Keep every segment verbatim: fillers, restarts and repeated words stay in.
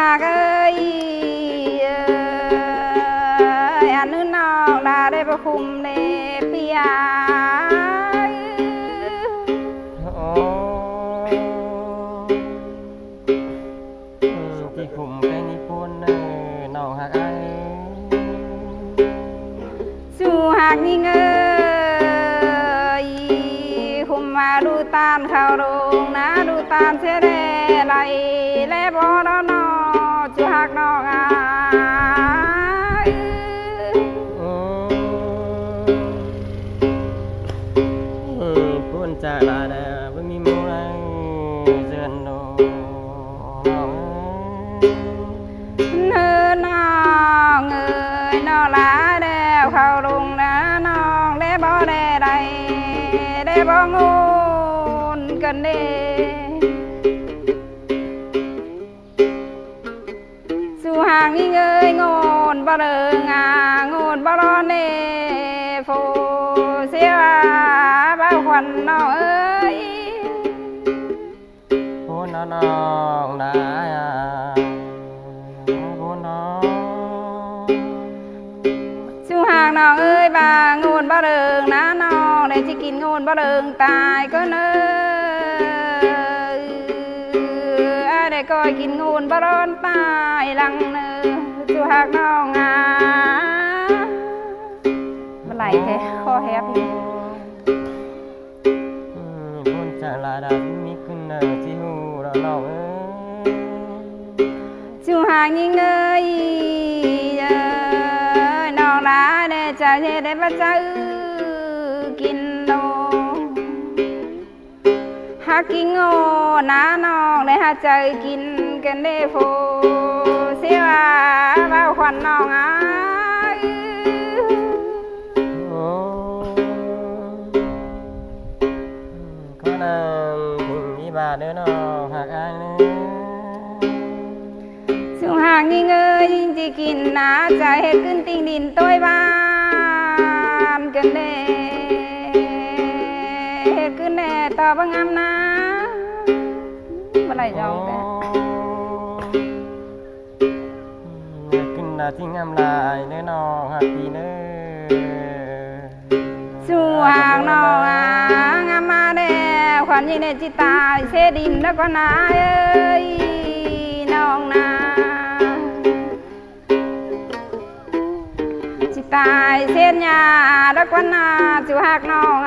ꞌHặc ơi, ăn ꞌnưng ꞌnọng đa đảy ꞌva khum đảy ꞌpi a. Ôi, ꞌpi khum cái ꞌnị ꞌpốn ꞌnọng ꞌhặc ơi. ꞌChu ꞌhặc ꞌnhính ơi, khum ꞌva đu ꞌtan khảu ꞌlống ꞌna, đu ꞌtan ꞌsớ đé đảy, ꞌlé báu ꞌlo ꞌnọ, ꞌchu ꞌhặc ꞌnọng a. Ôi, ꞌpốn chaư lai đa báu ꞌmí ꞌmú lai ꞌdọn ꞌnọng ơi. ꞌNọng ơi, ꞌnọng ꞌlạ đẻo khảu ꞌlống ꞌna, ꞌnọng đé báu đé đảy, đé báu ꞌngốn căn đê. ꞌChu ꞌhặc ꞌnhính ơi, ꞌngốn báu đơng a, ꞌngốn báu ꞌlón đê, phủ ꞌsịu a, báu khuôn ꞌnọng ơi. ꞌPốn ꞌnọng ꞌnọng đa a, ꞌpốn ꞌnọng. ꞌChu ꞌhặc ꞌnọng ơi, ꞌva ꞌngốn báu đơng ꞌna, ꞌnọng đảy ꞌchí kin ꞌngốn báu đơng tai ꞌcọ ꞌnớ. Ai đảy ꞌcoi kin ꞌngốn báu ꞌlón tai lăng ꞌnớ. ꞌChu ꞌhặc ꞌnọng a. Báu đảy thế, khó hép đi. ꞌPốn chaư lai đa ꞌmí ꞌcứn ꞌnớ ꞌchí ꞌhụ ꞌlo ꞌnọng ơi. ꞌChu ꞌhặc ꞌnhính ơi, ơi, ꞌnọng lai đé chaư ꞌdệt đé ꞌva chaư kin ꞌnọng. ꞌHặc kin ꞌngốn ꞌna, ꞌnọng đé ꞌhặc chaư kin căn đê, phủ ꞌsịu a, báu khuôn ꞌnọng a. Ôi. ꞌChu ꞌhặc ꞌnhính ơi, ꞌchí kin ꞌna, chaư ꞌhệt ꞌcứn ꞌtinh đin ꞌtoi ꞌván căn đê, ꞌhệt ꞌcứn đé ꞌto báu ngắm ꞌna. Báu đảy dong té. ꞌCứn ꞌna ꞌchí ngắm lai ꞌnớ ꞌnọng ꞌhặc ꞌpi ꞌnớ. ꞌChu ꞌhặc ꞌnọng a, ngắm ꞌmá đẻo, khuôn ꞌnhính đé ꞌchí tai ꞌsớ đin đa ꞌquá ꞌna ơi, ꞌnọng ꞌna. ꞌChí tai ꞌsớ ꞌna đa ꞌquá ꞌna, ꞌchu ꞌhặc ꞌnọng a.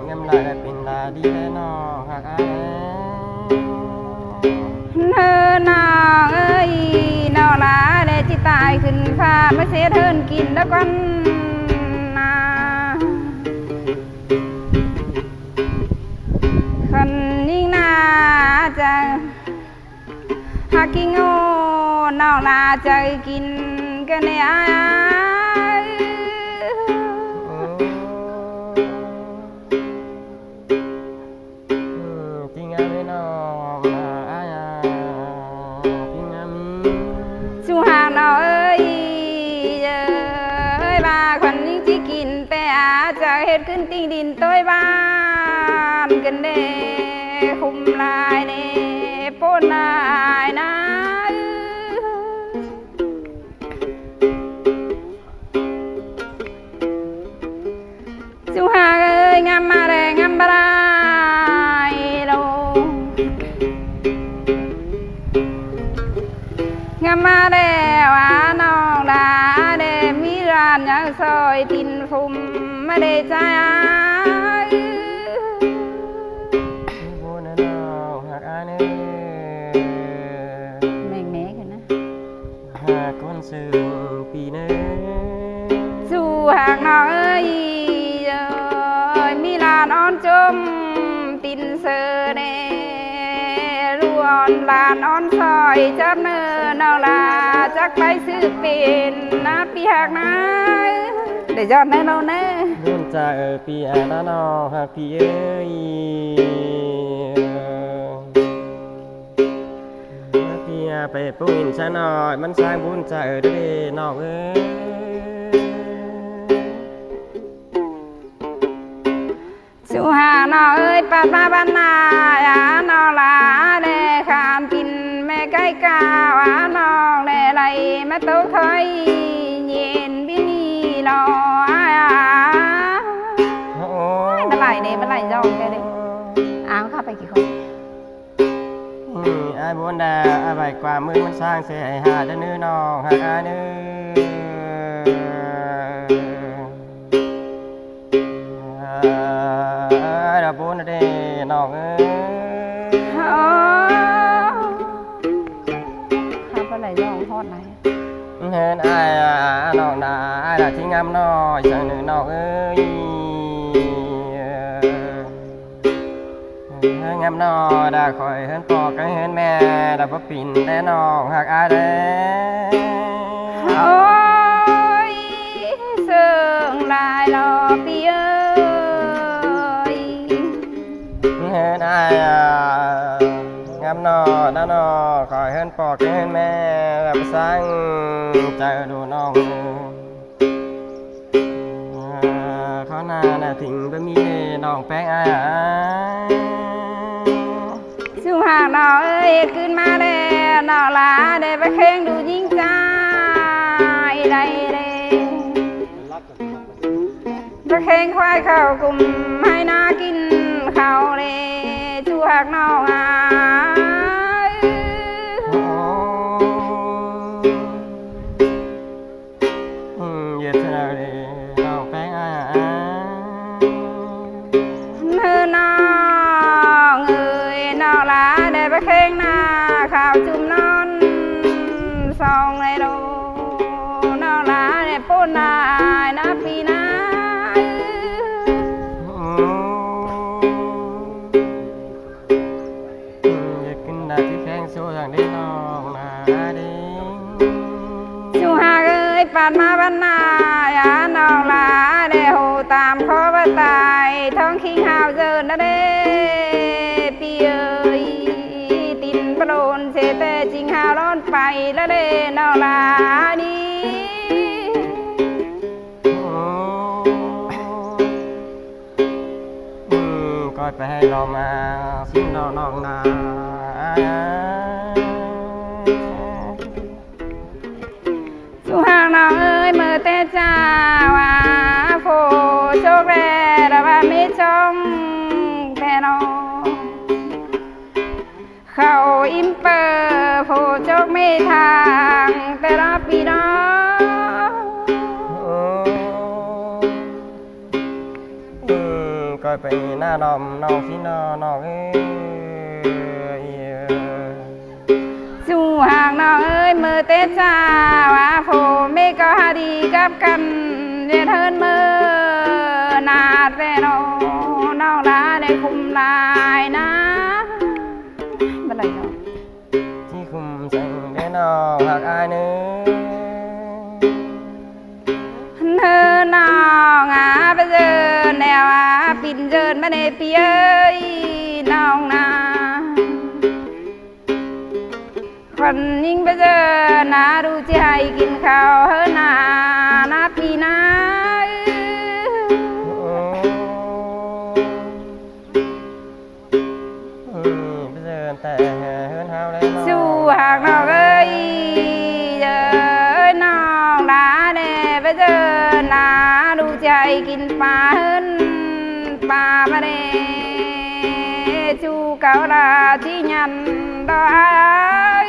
Ngắm lai đa pên lai đi đé ꞌnọng ꞌhặc ơi. ꞌNớ ꞌnọng ơi, ꞌnọng lai đé ꞌchí tai khửn ꞌphạ ꞌmá ꞌsớ ꞌhướn kin đa ꞌquá ꞌna. Khuôn ꞌnhính ꞌna chaư ꞌhặc kin ꞌngốn, ꞌnọng lai chaư kin căn đê ai. ꞌChí ngắm ꞌnọng ꞌna ai a, ꞌchí ngắm. ꞌChu ꞌhặc ꞌnọng ơi, ơi, ꞌva khuôn ꞌnhính ꞌchí kin té a, chaư ꞌhệt ꞌcứn ꞌtinh đin ꞌtoi ꞌván căn đê, khum lai đé, ꞌpốn lai ꞌna. ꞌChu ꞌhặc ơi, ngắm ꞌmá đé ngắm báu đảy ꞌlo. Ngắm ꞌmá đé ꞌva ꞌnọng đa đé ꞌmí ꞌlan ꞌnhắng ꞌsội tin phum ꞌmá đé chaư ai. ꞌChu ꞌnọng ꞌhặc ai ꞌnớ. Meng mé khửn ꞌna. ꞌHặc ꞌcốn ꞌsướng ꞌpi ꞌnớ. ꞌChu ꞌhặc ꞌnọng ơi, ơi, ꞌmí ꞌlan ón ꞌchốm tin ꞌsớ đé, ꞌlụk ón ꞌlan ón ꞌsội chắp ꞌnớ, ꞌnọng lai chắc pay ꞌsứ pên ꞌna ꞌpi ꞌhặc ꞌna. Đảy dọn ꞌnớ ꞌnọng ꞌnớ. ꞌPốn chaư ꞌpi a ꞌna ꞌnọng ꞌhặc ꞌpi ơi. ꞌPi a pay ꞌpứng ꞌnhính ꞌsáng ꞌnọi, ꞌmắn ꞌsáng ꞌpốn chaư đé ꞌnọng ơi. Su hák ꞌnọng ơi, ꞌpặt ꞌmá ꞌvắn ꞌnạ, ꞌnọng lả đảy kham kin ꞌme cai cảo, ꞌnọng đảy đảy ꞌmá tốc thôi, ꞌnhến ꞌviạk ꞌnị lo. Ôi, báu đảy đảy, báu đảy dong cái đảy. Áo khắp phải kì không? Ai ꞌmắn đa, ai bái ꞌquám ꞌmướng ꞌmắn ꞌsáng ꞌsớ hảư hả đa ꞌnớ ꞌnọng, hák ai ꞌnớ. Ai đa ꞌmắn đa đảy ꞌnọng ơi. Khắp báu đảy dong hót đảy. ꞌHướn ai ꞌnọng đa, ai đa ꞌchí ngắm ꞌnọ, săng ꞌnớ ꞌnọng ơi. ꞌHướn ngắm ꞌnọ đa khỏi ꞌhướn ꞌpọ cắp ꞌhướn ꞌme đa báu pin đé ꞌnọng, hák ai đé. Ôi, sương lai lo ꞌpi ơi. ꞌHướn ai ngắm ꞌnọ đa ꞌnọ khỏi ꞌhướn ꞌpọ cắp ꞌhướn ꞌme đa báu ꞌsáng chaư đu ꞌnọng. Khót ꞌnạ ꞌnạ thính báu ꞌmí đảy ꞌnọng ꞌpéng ai ꞌa. Su hák ꞌnọng ơi, ꞌcứn ꞌmá đảy ꞌnọng lả đảy báu kheng đu ꞌnhính ꞌchái đảy đảy. Báu kheng ꞌquái khảu ꞌcum ꞌhại ꞌná kin khảu đảy, su hák ꞌnọng ơi. Ôi, ꞌnọng ơi, ꞌnọng lả đảy báu kheng ꞌnạ khảu ꞌchum ꞌnón song đảy đô, ꞌnọng lả đảy ꞌpốn ꞌnạ ꞌnạ ꞌpi ꞌnạ. Ôi, ꞌviạk ꞌcứn đa ꞌchí kheng su săng đé ꞌnọng ꞌnạ đé. Su hák ơi, ꞌpặt ꞌmá ꞌvắn ꞌnạ, ꞌnọng lả đảy hô tam khó báu tai, ꞌtong ꞌkhịnh hảư ꞌdợn ꞌnạ đé, ꞌpi ơi, tin báu đôn ꞌsớ té ꞌchính hảư ꞌlón pay ꞌnạ đé, ꞌnọng lả ꞌnị. Ôi, ꞌcoi pay ꞌhại lo ꞌmá ꞌsịn ꞌnọng ꞌnọng ꞌnạ. Su hák ꞌnọng ơi, ꞌmự té ꞌchạ ꞌva phô chốc đé, đa ꞌva ꞌmí chong té ꞌnọng. Khảu im pơ phô chốc ꞌmí thang té ꞌnạ ꞌpi ꞌnọng. Ôi, ꞌcoi pay ꞌnạ ꞌnọng ꞌnọng ꞌsịn ꞌnọng ꞌnọng ơi. Su hák ꞌnọng ơi, ꞌmự té ꞌchạ ꞌva phô ꞌmí ꞌcọ hảư đi cắp căn, ꞌdệt ꞌhướn ꞌmự ꞌnạ té ꞌnọng, ꞌnọng lả đảy khum lai ꞌnạ. Báu đảy ꞌnọng. ꞌChí khum săng đé ꞌnọng, hák ai ꞌnớ. ꞌNớ ꞌnọng ꞌa, báu ꞌdơn ꞌlẹo ꞌa, pin ꞌdơn ꞌmá ꞌnê ꞌpi ơi, ꞌnọng ꞌnạ. Khuôn ꞌnhính báu ꞌdơn ꞌnạ, ꞌlụk ꞌchí ꞌhại kin khảu ꞌhướn ꞌnạ, ꞌnạ ꞌpi ꞌnạ. Ôi. Ôi, báu ꞌdơn té ꞌhướn ꞌháo đé ꞌnọng. Su hák ꞌnọng ơi, ơi ꞌnọng lả đé, báu ꞌdơn ꞌnạ, ꞌlụk ꞌchí ꞌhại kin pa ꞌhướn pa ꞌmá ꞌnê. Su cáu đa ꞌchí nhẳn ꞌtọ ai.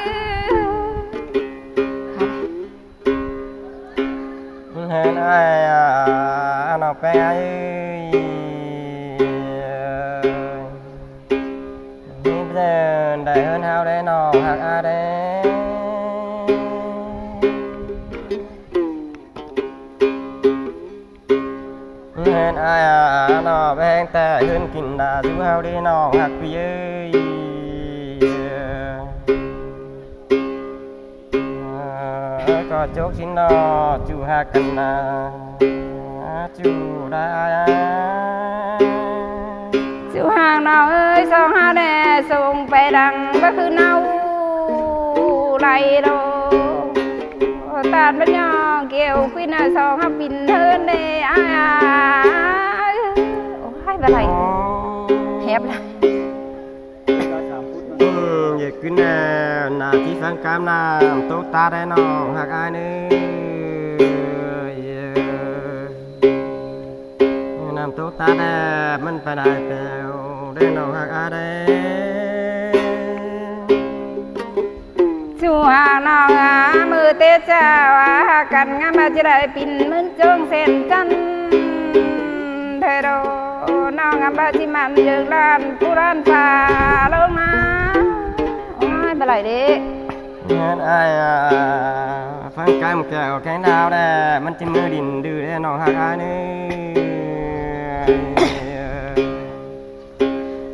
ꞌHướn ai ꞌa, ꞌnọng ꞌpéng ai ơi. ꞌMí báu ꞌdơn đảy ꞌhướn ꞌháo đé ꞌnọng, hák ai đé. ꞌHướn ai ꞌa, ꞌnọng báu ꞌhéng té ꞌhướn kin đa su ꞌháo đé ꞌnọng, hák ꞌpi ơi. Ơ, ꞌcọ chốc ꞌsịn ꞌnọng, ꞌchu hák căn ꞌnạ, ꞌchu đa ai. Su hák ꞌnọng ơi, song ꞌháo đé sông pay đăng báu khửn ꞌnáo đảy đô. Tat báu ꞌnhọng kiêu ꞌquí ꞌnạ, song ꞌháo pin ꞌhướn đé ai. Ôi, báu đảy. แอบละ อืม เยอะขึ้นแน่ หน้าที่ฟังคำน้ำตกตาได้น้องฮักอ้ายเนอะ น้ำตกตาแดดมันไปได้แปวได้น้องฮักอ้ายเด้ ชูฮักน้องอามือเตเจ้าอาฮักกันงามบาจิได้ปิ่นเหมือนจงเส้นจันทร์เทโด น้องอาบาจิมันเยือกล้านผู้ล้านฟ้าลงมา โอ้ย บ่ไหลเด้ เงินอ้ายอ่ะ ฟังกำแก้วแข้งดาวแด้ มันจะมือดินดื้อแด้น้องฮักอ้ายเนอะ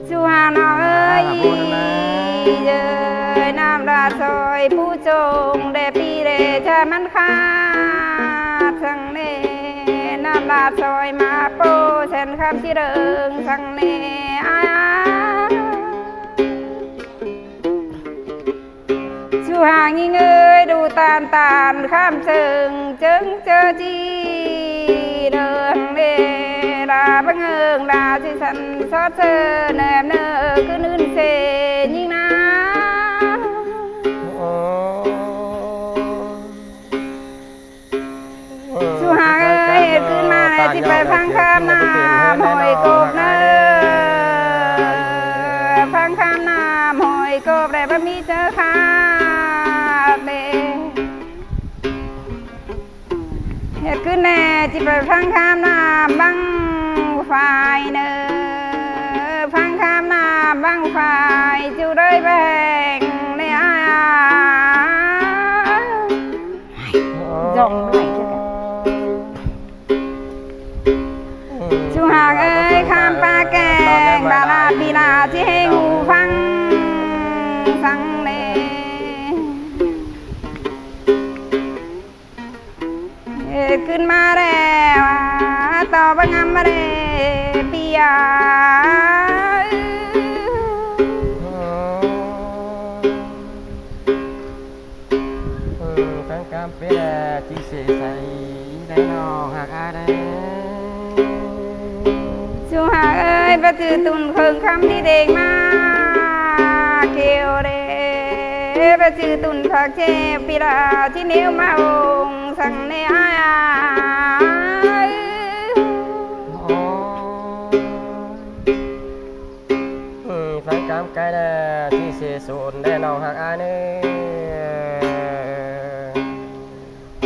ชูฮักน้องเอ้ย อ่า พูดนะ เย้ย น้ำลาดซอยผู้จงแด่ปีแด่ชามันขาดสังเน น้ำลาดซอยมาโปแสนคำที่เริงสังเน อ้าย ชูฮักยิงเอ้ย ดูตานตานข้ามเชิง เจิงเจอจีเดิงเดลาบังเอิงลาสิสันซอดเชิญแนมเนอคือนื่นเสยิงนา โอ้ ชูฮักเอ้ย ขึ้นมาเลย สิไปฟังคำน้ำห้อยกบเนอ ฟังคำน้ำห้อยกบได้บ่มีเจอขาดเด้ เฮ็ดขึ้นแน่ สิไปฟังคำน้ำบังไฟเนอ ฟังคำน้ำบังไฟ จูได้แบ่งในอ้าย จองไหนเถอะ ชูฮักเอ้ย ข้ามป่าแกง บาลาปีลาที่ให้หูฟัง สังเล เอ้ย ขึ้นมาแล้ว ต่อบังงามมาเลย เปีย เออ ตั้งกามเปแลจิเสใสได้น้องฮักอ้ายได้ ชูฮักเอ้ย บ่จื้อตุ่นเคิงคำที่เด้งมาเกี่ยวเด้ บ่จื้อตุ่นผักเจปีลาที่เหนียวมาองค์สังในอ้าย โอ้ อืม ฟังกำไกลแด้ที่เสสูนได้น้องฮักอ้ายเนอ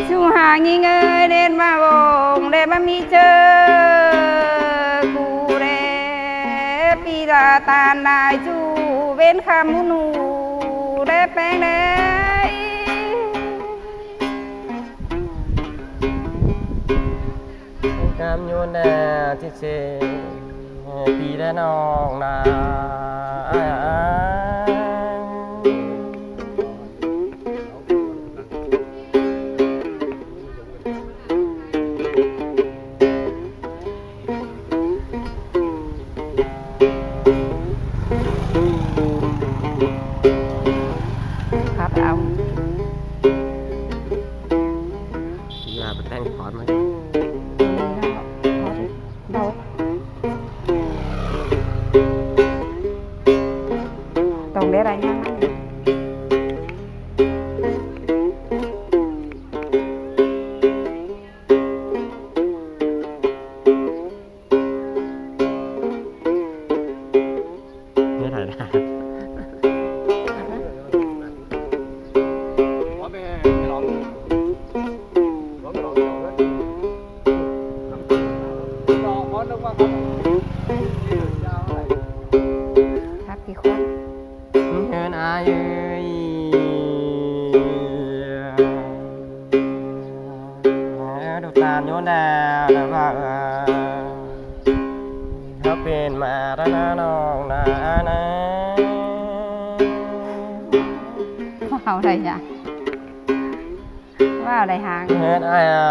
ะ ชูฮักยิงเอ้ย เด่นมาองค์ได้บ่มีเจอ กูเด้ ปีลาตานได้จูเว้นคำหนูได้แปลงได้ กำยูนแดดที่เซปีได้น้องนา ครับ เอา อย่าไปแต่งก่อนมัน เบา ต้องได้รายงานมัน ไม่ถ่ายนะ ครับ กี่คน เฮือนอ้ายเอ้ย ดูตานโยนดาวแล้วว่า เขาเป็นมาแล้วนะน้องนะนะ เอาอะไรอ่ะ ว่าอะไรหาง เฮือนอ้ายอะ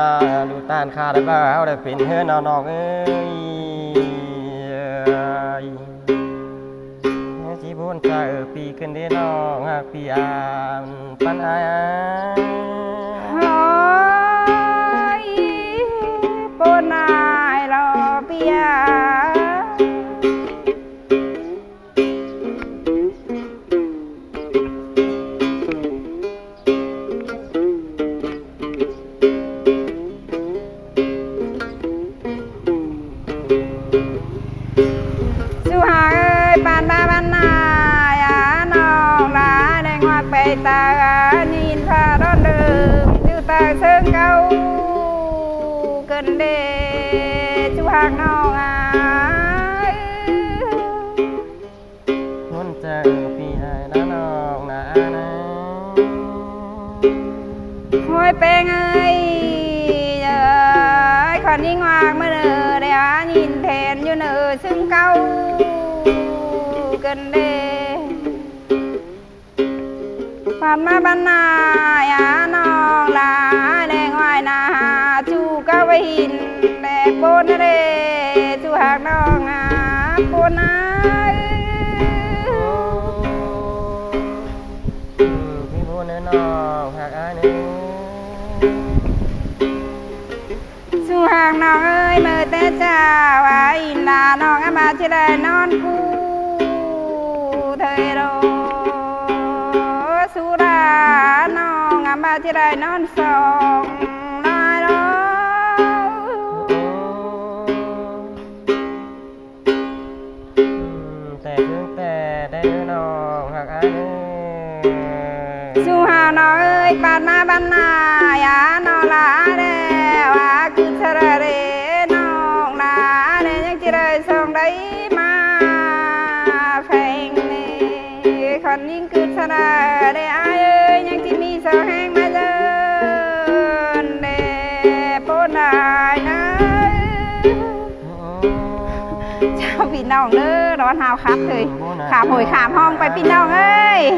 ดูตานข้าแล้วว่า เขาได้เป็นเฮือนน้องๆ เอ้ย สิบุญใจปีขึ้นเด้น้องฮักปีอ่านปันอาย โอ้ย ปนอายรอปีอ่าน ꞌnhín pha đón đơng ꞌchu ꞌtáng ꞌsướng cáu ꞌcợn đê ꞌchu ꞌhặc ꞌnọng ải. ꞌMắn chaư pi ai ná ꞌnọng ná ải ꞌnớ. ꞌHới ꞌpéng ơi, ơi, khon ꞌnhính ꞌhặc ꞌmá ꞌnớ, đảy ꞌhá ꞌnhín then dú ꞌnớ ꞌsướng cáu ꞌcợn đê. Păn ꞌmá băn na ải ꞌnọng ꞌlạ, đảy ꞌngoái ꞌná ꞌchu cáu ꞌvạy ꞌhịn, đảy ꞌpốn đê ꞌchu ꞌhặc ꞌnọng ꞌhặc ꞌpốn ꞌná. ꞌPi ꞌpốn ꞌnớ ꞌnọng ꞌhặc ải ꞌnớ. ꞌSú ꞌhặc ꞌnọng ơi, ꞌmự té ꞌchạu ải ꞌnị ꞌnọng ꞌmá ꞌchí đảy ꞌnón ꞌcú thơi đô. ꞌSú ꞌlạ ꞌnọng ꞌmá ꞌchí đảy ꞌnón song lai đô. Té ꞌsướng té đé ꞌnọng ꞌhặc ải ꞌnớ. ꞌSú ꞌhặc ꞌnọng ơi, păn ꞌmá băn na ải ꞌnọng ꞌlạ đé, ꞌcứn sa đa đê ꞌnọng ꞌlạ đé, ꞌnhắng ꞌchí đảy song đảy ꞌmá pheng ꞌnị. Khon ꞌnhính ꞌcứn sa đa đê ải ơi, ꞌnhắng ꞌchí ꞌmí so ꞌhéng ꞌmá dơn đé ꞌpốn ải ꞌnớ. ꞌCháo ꞌpi ꞌnọng ꞌnớ, đón hao khắp thôi. Khám hội khám hong pay ꞌpi ꞌnọng ơi.